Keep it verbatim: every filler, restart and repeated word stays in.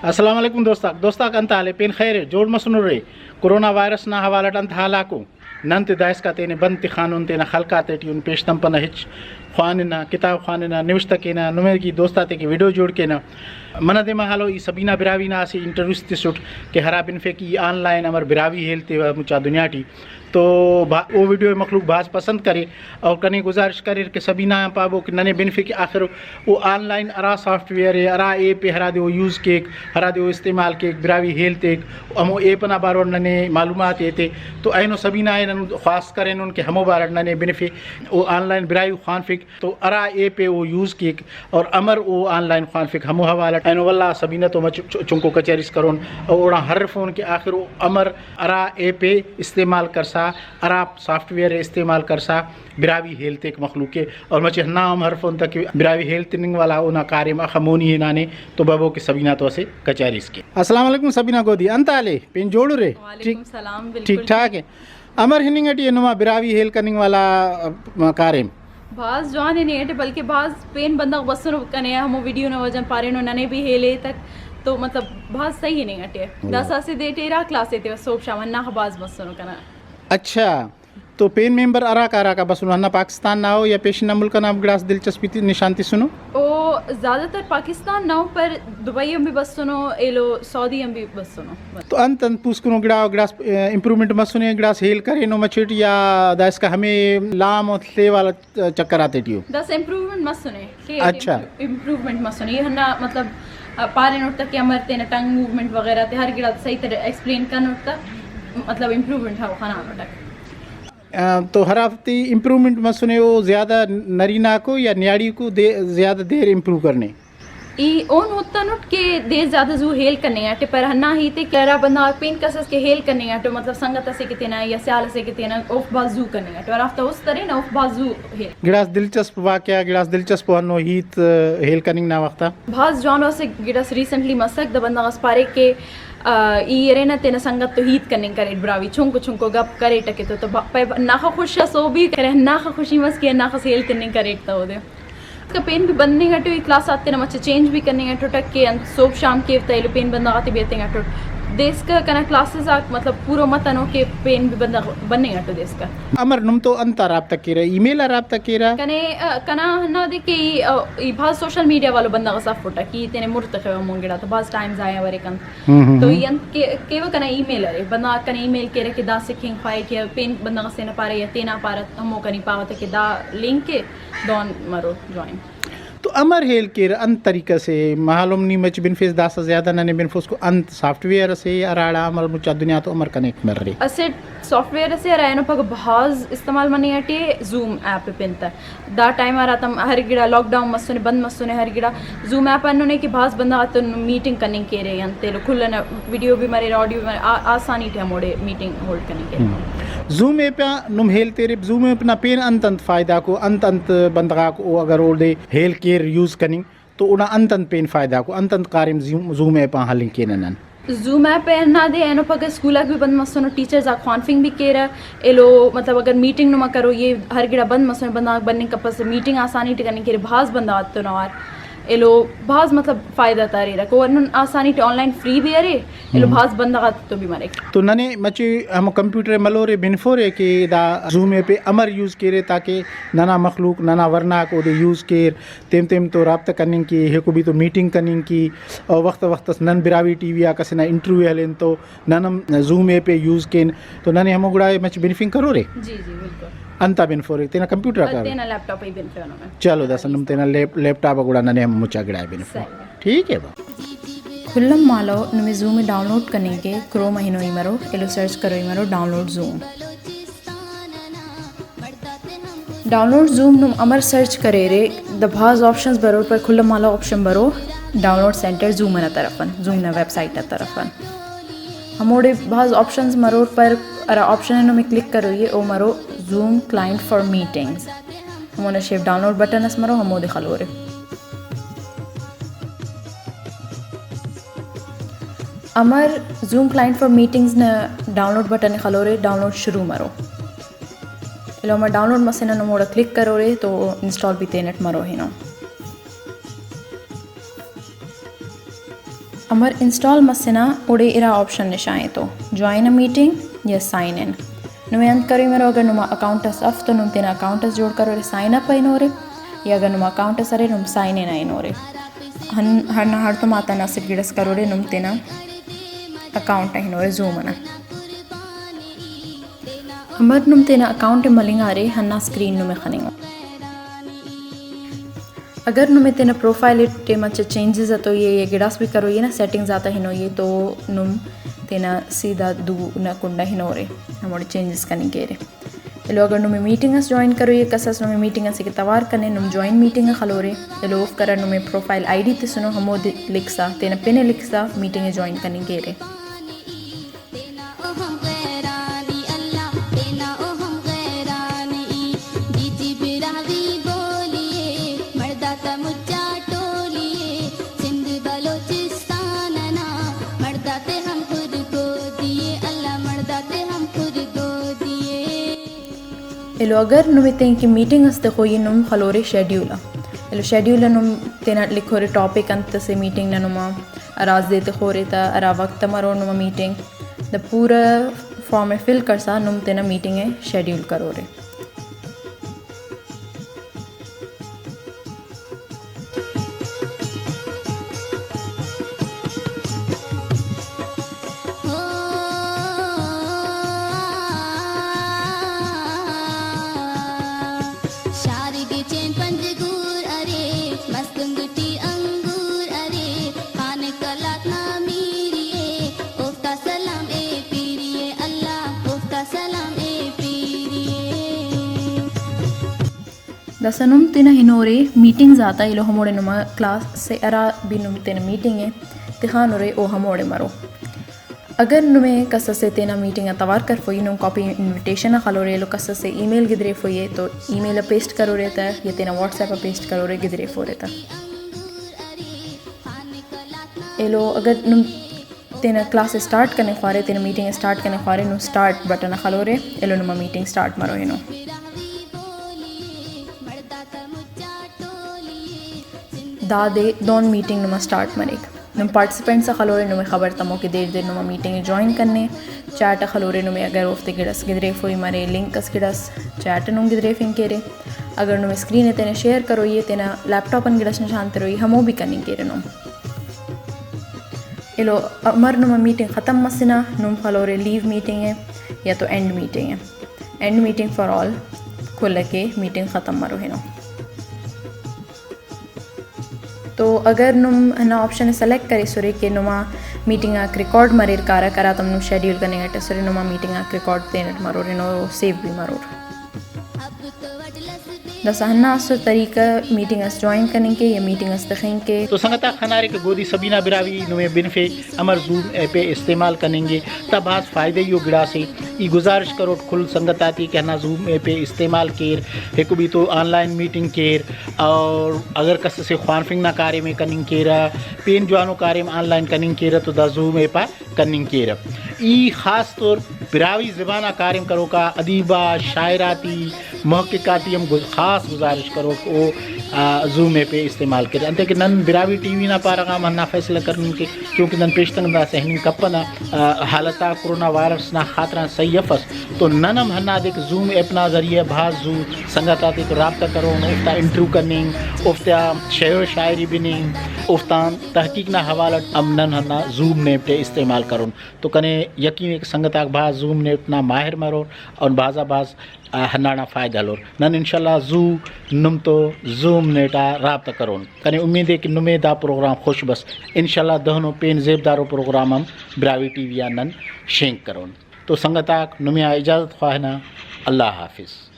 السلام علیکم دوستاک۔ دوستاک انت حال ءِ؟ پین خیر ءِ؟ جوڑ مسنرے؟ کرونا وائرس نا حوالہ اٹ انت حالاکو؟ نن تے دائسکا تینے بند تخانن، تینا خلق آتیٹی اُن پیش تمپنہ، ہچ خواننہ، کتاب خواننہ، نوشتہ کینہ، نمے کہ دوست آتے کہ ویڈیو جوڑ کینہ۔ منہ دے ما حالو ای سبینہ براہوئی نا اسہ انٹرویوس تسٹ کہ ہرا بنفک ای آن لائن امر براہوئی ہیل تیوہ مچا دنیا ٹی۔ تو بھا-، او ویڈیو ءِ مخلوق بھاز پسند کرے اور کنے گزارش کریر کہ سبینہ آن پابو کہ ننے بنفک آخر او آن لائن ہرا سافٹ ویئر ءِ، ہرا ایپ ءِ ہرادے او یوز کیک، ہرادے او استعمال کیک، براہوئی ہیل تیک، ہمو ایپ ئنا بارو اٹ ننے معلومات ایتے۔ تو اینو سبینہ ءِ نن خواست کرینن کہ ہمو بارو اٹ ننے بنفے او آن لائن براہوئی خوانفک تو ہرا ایپ ءِ او یوز کیک اور امر او آن لائن خوانفک، ہمو حوالہ اٹ اینو ولدا سبینہ تو مچ چ-، چنکو کچہریس کرون اور اوڑان ہرفون کہ آخر او امر ہرا ایپ ءِ استعمال کرسا، ہرا سافٹ ویئر ءِ استعمال کرسا براہوئی ہیل تیک مخلوق ءِ، اور مچہ ہندا ہم ہرفون تہ کہ براہوئی ہیل تننگ والا اونا کاریم اخہ مونی ہنانے، تو ببو کہ سبینہ تو اسہ کچہریس کے۔ السلام علیکم سبینہ گودی، انت حال ءِ؟ پین جوڑ ارے؟ وعلیکم السلام، بالکل ٹھیک ٹھاک ءِ۔ امر ہننگ ٹی ءِ نما براہوئی ہیل کننگ والا، م، کاریم؟ بھاز جوان ہننگ ٹی، بلکہ بھاز پین بندغ بسنو کنے ہمو ویڈیو نا وجہ پارینو ننے بھی ہیل ایتک، تو مطلب بھاز صحیح ہننگ ٹی ءِ۔ داسہ اسہ دے ٹی ارا کلاس ایتیوہ صوب شام ہندا خہ بھاز بسنو کنا۔ اچھا، تو پین ممبر ہراکا ہراکا بسنو، ہندا پاکستان نا ءُ یا پیشن نا ملک ئنا ہم گڑاس دلچسپی تی-، نشان تسنو؟ او زیادہ تر پاکستان نا ءُ، پر دبئی آن بھی بسنو، ایلو سعودی آن بھی بسنو۔ تو انت انت پوسکنو گڑا، گڑاس، ا، امپروومنٹ مسنے، گڑاس ہیل کرینو مچٹ یا دائسکا ہمے لام و تھے والا چکر آتیٹی ءُ؟ داسہ امپروومنٹ مسنے، کہ اچھا۔ امپروومنٹ مسنے، ای ہندا مطلب، ا، پارینٹ تہ کہ امر تینا ٹنگ موومنٹ وغیرہ تے ہر گڑا تے صحیح طرح ایکسپلین کنٹ تہ مطلب امپروومنٹ ہو خنانٹ۔ آ، تو ہرافتے امپروومنٹ مسنے او زیادہ نرینہ آکو یا نیاڑی کو دے-، زیادہ دیر امپروو کرنے؟ ای اون ہتنٹ کہ دیر زیادہ زو ہیل کننگ اٹ، پر ہندا ہیت ءِ کہ ہرا بندغ آک پین کس ئس کہ ہیل کننگ اٹ، مطلب سنگت ئسے کہ تینا یا سیال ئسے کہ تینا، اوفک بھاز زو کننگ اٹ، ہرافتا است ارے نا اوفک بھاز زو ہیل۔ گڑاس دلچسپ واقعہ، گڑاس دلچسپ ہنو ہیت، آ، ہیل کننگ نا وخت آ۔ بھاز جوانو اسہ گڑاس ریسنٹلی مسک، دا بندغ ئس پارے کہ، آ، ای ارے نا تینا سنگت تو ہیت کننگ کریٹ براہوئی، چنکو چنکو گپ کریٹ کہ تو، تو با-، پائے ہناخہ خوش ئس او بھی، کرے ہناخہ خوشی مس کہ ہناخس ہیل کننگ کریٹ تہ اودے۔ اسکا پین بھی بننگ اٹو، ای کلاس آتے تینا مچہ چینج بھی کننگ اٹو ٹک کہ انت صوب شام کیو تہ ایلو پین بندغ آتے بھی ہتنگ اٹو۔ دیسکہ کنا کلاسز آک مطلب پورو متنو کہ پین بھی بندغ بننگ اٹو دیسکہ۔ امر نم تو انت آ رابطہ کیرہ؟ ای میل آ رابطہ کیرہ؟ کنے، ا، کنا ہندادے کہ ای، ا، ای بھاز سوشل میڈیا والو بندغ ئس افوٹہ کہ ای تینے مر تخوہ ہمو گڑا تہ بھاز ٹائم ضائع مریک انت۔ ہم، ہم، تو ہم۔ ای انت کہ، کیوہ کنا ای میل ارے، بندغ آک کنے ای میل کیرہ کہ دا سکھنگ خواہے کہ پین بندغ ئسے نا پارہ یا تینا پارہ ہمو کنے پاوہ تہ کہ دا لنک ءِ دہن مرو جوائن۔ تو امر ہیل کیرہ، انت طریقہ سے؟ معلوم نی مچ بنفیس، داسہ زیادہ ننے بنفوس کو انت سافٹ ویئر اسے ہراڑا امر مچا دنیا تو امر کنیکٹ مرے؟ اسٹ سافٹ ویئر اسے ہرا اینو پگہ بھاز استعمال مننگ اٹی زوم ایپ پن تہ۔ دا ٹائم ہراتم ہر گڑا لاک ڈاؤن مسنے، بند مسنے ہر گڑا، زوم ایپ ہندن ءِ کہ بھاز بندغ آتون میٹنگ کننگ کیرے، انت ایلو کل ئنا ویڈیو بھی مریرہ، آڈیو بھی مریرہ، آ-، آسانی ٹی ہموڑے میٹنگ ہولڈ کننگ کیرہ۔ ہم۔ زوم ایپ آ نم ہیل تیرے، زوم ایپ نا پین انت انت فائدہ کو، انت انت بندغاک او اگر اوڑے ہیل کیر یوز کننگ تو اونا انت انت پین فائدہ کو، انت انت کاریم زوم، زوم ایپ آن ہلنگ کینہ نن؟ زوم ایپ ءِ ہندادے اینو پگہ اسکول آک بھی بند مسنو، ٹیچرز آک خوانفنگ بھی کیرہ، ایلو مطلب اگر میٹنگ نما کرو، یہ ہر گڑا بند مسنے، بندغاک بننگ کپسہ، میٹنگ آسانی ٹی کننگ کیرہ، بھاز بندغ آتتون اوار ایلو بھاز مطلب فائدہ تا ریرک۔ او ہندن آسانی ٹی آن لائن فری بھی ارے، ایلو ہم۔ بھاز بندغ آتتو بھی مریک۔ تو ننے مچہ ہمو کمپیوٹر ءِ ملورے بنفورے کہ دا زوم ایپ ءِ امر یوز کیرے تاکہ ننا مخلوق، ننا ورناک اودے یوز کیر، تیم تیم تو رابطہ کننگ کی، ایکو بھی تو میٹنگ کننگ کی، اور وخت وخت اس نن براہوئی ٹی وی آ کسے نا انٹرویو ہلین تو نن ہم زوم ایپ ءِ یوز کین تو ننے ہمو گڑا مچ بنفنگ کرورے؟ جی، جی، بالکل۔ انتا بنفورے؟ تینا کمپیوٹر آ کرورے؟ تینا لیپ ٹاپ آ ہی بنفینو میں۔ چلو، داسہ نم تینا لیپ، لیپ ٹاپ آ گڑا ننے ہم مچا گڑا بنفو۔ صحیح۔ ٹھیک ہے با۔ کل آن مالو نمے زوم ءِ ڈاؤن لوڈ کننگ کے کروم آ ہنوئی مرو، ایلو سرچ کروئی مرو download zoom. Download zoom نم امر سرچ کریرے، دا بھاز آپشنز برور، پر کل آن مالو آپشن برو ڈاؤن لوڈ سینٹر زوم ئنا طرف آن، زوم نا ویب سائٹ نا طرف آن۔ ہموڑے بھاز آپشنز مرور، پر ہرا آپشن ءِ نمے کلک کروئی ءِ، او مرو زوم کلائنٹ فار میٹنگز۔ ہمونا شیف ڈاؤن لوڈ بٹن اس مرو، ہمودے خلورے۔ امر زوم کلائنٹ فار میٹنگز نا ڈاؤن لوڈ بٹن ءِ خلورے، ڈاؤن لوڈ شروع مرو۔ ایلو امر ڈاؤن لوڈ مسنے، نم اوڑا کلک کرورے تو انسٹال بھی تینٹ مرو ہنو۔ امر انسٹال مسنہ، اوڑے ارا آپشن نشان ایتو، جوائن اے میٹنگ یا سائن ان۔ نمے انت کروئی مرو، اگر نما اکاؤنٹ اس اف تو نم تینا اکاؤنٹ اس جوڑ کرورے، سائن اپ ہنورے، یا اگر نما اکاؤنٹ اس ارے نم سائن ان ہنورے۔ ہن-، ہندا ہڑتوم آ تینا اسٹ گڑاس کرورے، نم تینا اکاؤنٹ ہنورے زوم انا۔ امر نم تینا اکاؤنٹ ءِ ملنگارے، ہندا اسکرین نمے خننگو۔ اگر نمے تینا پروفائل ٹی مچہ چینجز اتوئی ءِ یا گڑاس بھی کروئی ءِ نا، سیٹنگز آتا ہنوئی ءِ تو نم تینا سیدھا دو نا کنڈا ہنورے، ہموڑے چینجز کننگ کیرے۔ ایلو اگر نمے میٹنگ اس جوائن کروئی ءِ، کس اس نمے میٹنگ اسے کہ توار کنے، نم جوائن میٹنگ آ خلورے۔ ایلو اوفک ہرا نمے پروفائل آئی ڈی تسنو، ہمودے لکھسا، تینا پن ءِ لکھسا میٹنگ ءِ جوائن کننگ کیرے۔ تینا او ہم غیرانی اللہ، تینا او ہم غیرانی۔ جی جی براہوئی بولی اے، مڑداتا مچا ٹولی اے۔ سندھ بلوچستان انا، مڑداتے ہم خود گودی اے اللہ، مڑداتے ہم خود گودی اے۔ ایلو اگر نمے تین کہ میٹنگ اس تخوئی نم خلورے شیڈیول آ۔ ایلو شیڈیول آ نم تینا لکھورے ٹاپک انت اسے میٹنگ نا نما۔ ہرا دے تخورے تا ہرا وخت آ مرو نما میٹنگ، دا پورا فارم ءِ فل کرسا نم تینا میٹنگ ءِ شیڈیول کرورے۔ شار گچین پنجگور ارے، مستونگ ٹی انگور ارے، خان قلات نا میری اے، اوفتا سلام اے پیری اے اللہ، اوفتا سلام اے پیری اے۔ داسہ نم تینا ہنورے میٹنگز آتا ایلو ہموڑے نما کلاس سے ہرا بھی نم تینا میٹنگ ءِ تخانورے او ہموڑے مرو۔ اگر نمے کس اسے تینا میٹنگ آ توار کرفوئی، نم کاپی انویٹیشن آ خلورے، ایلو کس اسے ای میل گدریفوئی ءِ تو ای میل آ پیسٹ کرورے تہ یا تینا واٹس ایپ آ پیسٹ کرورے گدریفورے تہ۔ ایلو اگر نم تینا کلاس اسٹارٹ کنے خوارے، تینا میٹنگ اسٹارٹ کنے خوارے، نم اسٹارٹ بٹن آ خلورے، ایلو نما میٹنگ اسٹارٹ مرو ہنو۔ دادے دہن میٹنگ نما اسٹارٹ مریک۔ نم پارٹیسپینٹس آ خلورے، نمے خبر تمو کہ دیر دیر نما میٹنگ ءِ جوائن کنے۔ چیٹ آ خلورے، نمے اگر اوفتے گڑاس گدریفوئی مرے، لنک اس گڑاس چیٹ آ نم گدریفنگ کیرے۔ اگر نمے اسکرین ءِ تینا شیئر کروئی ءِ، تینا لیپ ٹاپ آن گڑاس نشان تروئی، ہمو بھی کننگ کیرے نم۔ ایلو امر نما میٹنگ ختم مسنہ، نم خلورے لیو میٹنگ ءِ یا تو اینڈ میٹنگ ءِ۔ اینڈ میٹنگ فار آل کل ءِ کہ میٹنگ ختم مرو ہنو۔ تو اگر نم ہندا آپشن ءِ سلیکٹ کریسرے کہ نما میٹنگ آک ریکارڈ مریر کارہ، ہراتم نم شیڈیول کننگ اٹ اسرے، نما میٹنگ آک ریکارڈ تینٹ مرور ہنو، سیو بھی مرور۔ داسہ ہندا اسہ طریقہ میٹنگ اس جوائن کننگ کے یا میٹنگ اس تخنگ کے۔ تو سنگت آک خنارے کہ گودی سبینہ براہوئی نمے بنفے امر زوم ایپ ءِ استعمال کننگ ءِ، تا بھاز فائدہ ای او گڑاسے۔ ای گزارش کروٹ کل سنگت آتے کہ ہندا زوم ایپ ءِ استعمال کیر، ہکو بھی تو آن لائن میٹنگ کیر، اور اگر کس اسے خوانفنگ نا کاریم ءِ کننگ کیرہ، پین جوانو کاریم آن لائن کننگ کیرہ تو دا زوم ایپ آ کننگ کیرہ۔ ای خاص طور براہوئی زبان آ کاریم کروکا ادیب آ، شاعر آتے، محقق آتے ہم گز-، خاص گزارش کروک او، آ، زوم ایپ ءِ استعمال کرے۔ انتئے کہ نن براہوئی ٹی وی نا پارہ غا ہم ہندا فیصلہ کرنن کہ چونکہ نن پیشتنگ داسہ ہننگ کپنہ، آ، حالت آک کرونا وائرس نا خاطران صحیح افس تو نن ہم ہندادے کہ زوم ایپ نا ذریعہ بھاز زو سنگت آتیتو رابطہ کرون، اوفتا انٹرویو کننگ، اوفتا شعر و شاعری بننگ، اوفتان تحقیق نا حوالہ اٹ ہم نن ہندا زوم نیٹ ءِ استعمال کرون۔ تو کنے یقین ءِ کہ سنگت آک بھاز زوم نیٹ نا ماہر مرور اور بھاز آ بھاز، آ، ہنداڑان فائدہ ہلور۔ نن انشاءاللہ زو نم تو زوم نیٹ آ رابطہ کرون۔ کنے امید ءِ کہ نمے دا پروگرام خوش بس۔ انشاءاللہ دہنو پین زیبدارو پروگرام ہم براہوئی ٹی وی آ نن شینک کرون۔ تو سنگت آک نمے آ اجازت خواہنہ۔ اللہ حافظ۔